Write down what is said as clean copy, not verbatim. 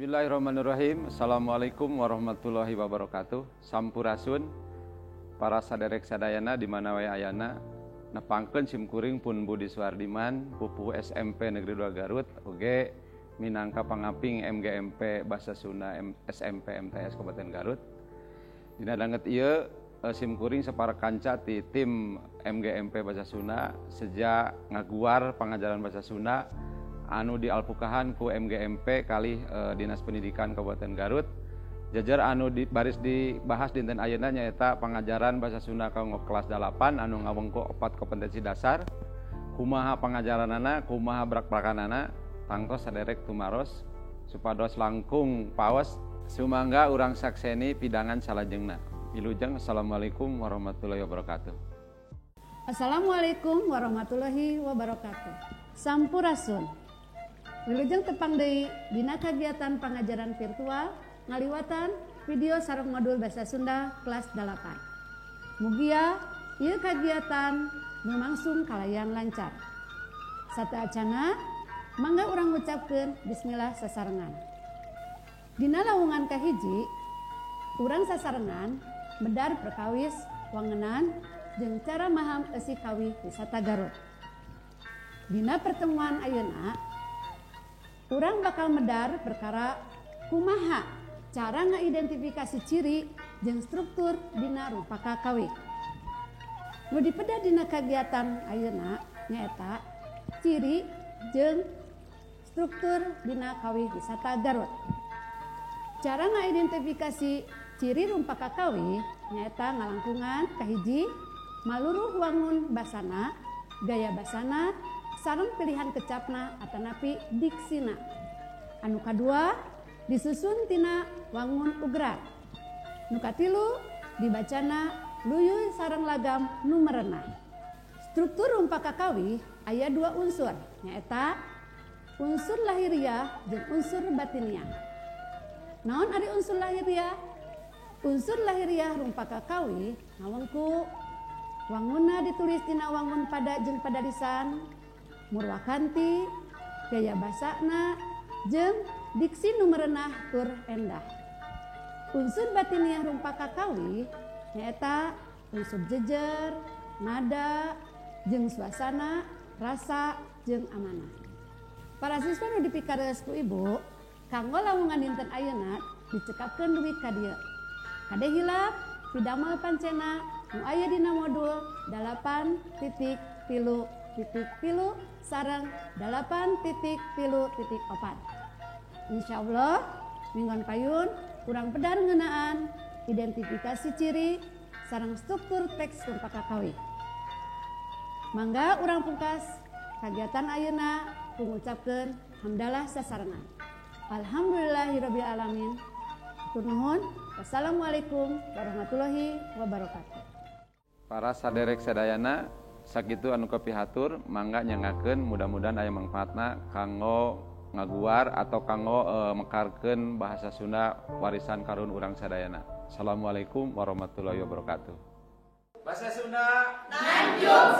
Bismillahirrahmanirrahim. Assalamualaikum warahmatullahi wabarakatuh. Sampurasun para saderek sadayana di mana wae ayana. Nepangkeun simkuring pun Budi Suardiman, pupuhu SMP Negeri 2 Garut, oge minangka pangaping MGMP Bahasa Sunda SMP MTS Kabupaten Garut. Dina danget ieu simkuring sapara kanca ti tim MGMP Bahasa Sunda sejak ngaguar pangajaran bahasa Sunda anu dialpukahan ku MGMP kalih Dinas Pendidikan Kabupaten Garut. Jajar anu baris dibahas dinten ayeuna nyaeta pangajaran bahasa Sunda kanggo kelas 8 anu ngawengku 4 kompetensi dasar. Kumaha pangajaranana, kumaha brak-brakanana, tangtos saderek tumaros supados langkung paos sumangga urang sakseni pidangan salajengna. Wilujeng, assalamualaikum warahmatullahi wabarakatuh. Assalamualaikum warahmatullahi wabarakatuh. Sampurasun. Wilujeng tepang deui dina kagiatan pangajaran virtual ngaliwatan video sareng modul bahasa Sunda kelas 8. Mugia ieu kagiatan lumangsung kalayan lancar. Sateuacana mangga urang ngucapkeun bismillah sasarengan. Dina lawungan kahiji urang sasarengan medar perkawis wangenan jeung cara maham eusi kawih wisata Garut. Dina pertemuan ayeuna urang bakal medar perkara kumaha cara ngaidentifikasi ciri jeung struktur dina rumpaka kawih. Nu dipeda dina kagiatan ayeuna nyaeta ciri jeung struktur dina kawih wisata Garut. Cara ngaidentifikasi ciri rumpaka kawih nyaeta ngalangkungan kahiji maluruh wangun basana, gaya basana, sareng pilihan kecapna atanapi diksina. Anu kadua disusun tina wangun ugrag. Nu katilu dibacana luyuy sareng lagam nu merenah. Struktur rumpaka kawih aya dua unsur, nyaeta unsur lahiriah jeung unsur batiniah. Naon ari unsur lahiriah? Unsur lahiriah rumpaka kawih ngawengku wangunna ditulis dina wangun pada jeung padalisan, murwakanti, gaya basana, jeung diksi nu merenah tur endah. Unsur batiniah rumpaka kawih nyaeta unsur jejer, nada, jeung suasana, rasa, jeung amanah. Para siswa nu dipikareus ku ibu, kanggo lawungan dinten ayeuna dicekapkeun dugi ka dieu. Kade hilap pidamel pancena nu aya dina modul 8.3.3 sareng 8.3.4. Insyaallah minggon payun kurang pedar ngeunaan identifikasi ciri sareng struktur teks rumpaka kawih. Mangga urang pungkas kagiatan ayeuna ku ngucapkeun hamdalah sasarengan. Alhamdulillahirabbil alamin. Hatur nuhun. Wassalamualaikum warahmatullahi wabarakatuh. Para saderek sadayana sakitu anu kapihatur mangga nyangakeun, mudah-mudahan aya mangfaatna kanggo ngaguar atau kanggo mekarkeun bahasa Sunda warisan karuhun urang sadayana. Assalamualaikum warahmatullahi wabarakatuh. Bahasa Sunda Nanjung.